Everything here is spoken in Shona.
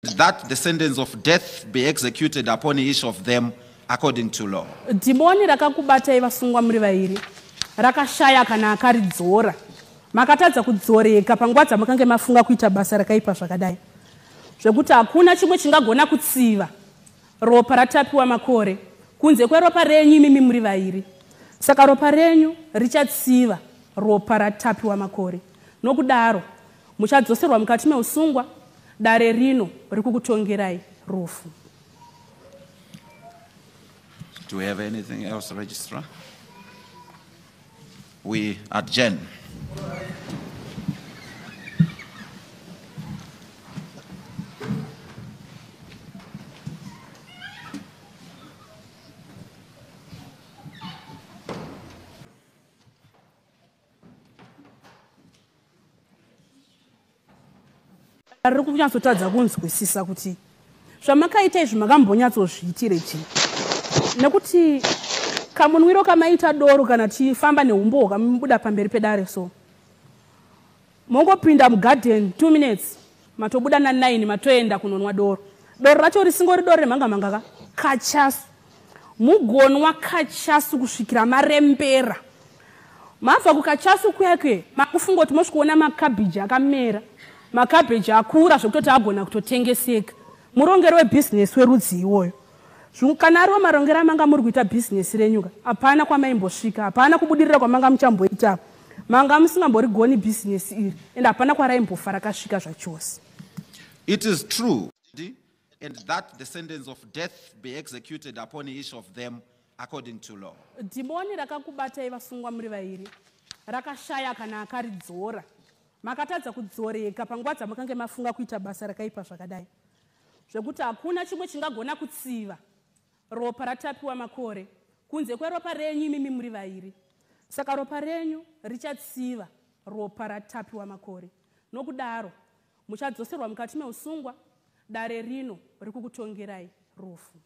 That the sentence of death be executed upon each of them according to law. Dhimoni rakakubatai vasungwa muri vairi rakashaya kana akaridzora. Makatadza kudzoreka panguva dzamakange mafunga kuita basa rakaipa zvakadai, zvekuti hakuna chimwe chingagona kutsiva ropa raTapiwa Makore kunze kweropa renyu imimi muri vairi. Saka ropa renyu richatsiva ropa raTapiwa Makore. Nokudaro muchadzoserwa mukati meusungwa. Dare rino rikukutongerai rufu. Do we have anything else, Registrar? We adjourn. Riri kunyatsotadza kunzwisisa kuti zvamakaita izvi makambonyatsozviitire chii, nekuti kamunwiro kamaita doro kana tichifamba neumbo hwakamubuda pamberi pedare, so mongopinda mugarden 2 minutes matobuda na9 matoenda kunonwa doro. Doro racho risingori doro remhangamhanga ka, kachasu. Mugonwa kachasu kusvikira marembera. Mabva kukachasu kuyake makufunga kuti mosvikuona makabhiji akamera, makabheji akura zvekutoti agona kutotengeseka. Murongero webhizinesi werudzi iwoyo? Kana ariwo marongero amanga muri kuita bhizinesi renyuka, hapana kwamaimbosvika, hapana kubudirira kwamanga muchamboita. Manga musingamborigoni bhizinesi iri, ende hapana kwaraimbofa rakasvika zvachose. It is true, and that the sentence of death be executed upon each of them according to law. Dhimoni rakakubatai vasungwa muri vairi rakashaya kana akaridzora. Makatadza kudzoreka panguva dzamakange mafunga kuita basa rakaipa zvakadai, zvekuti hakuna chimwe chingagona kutsiva ropa raTapiwa Makore kunze kweropa renyu imimi muri vairi. Saka ropa renyu richatsiva ropa raTapiwa Makore. Nokudaro muchadzoserwa mukati meusungwa. Dare rino rikukutongerai rufu.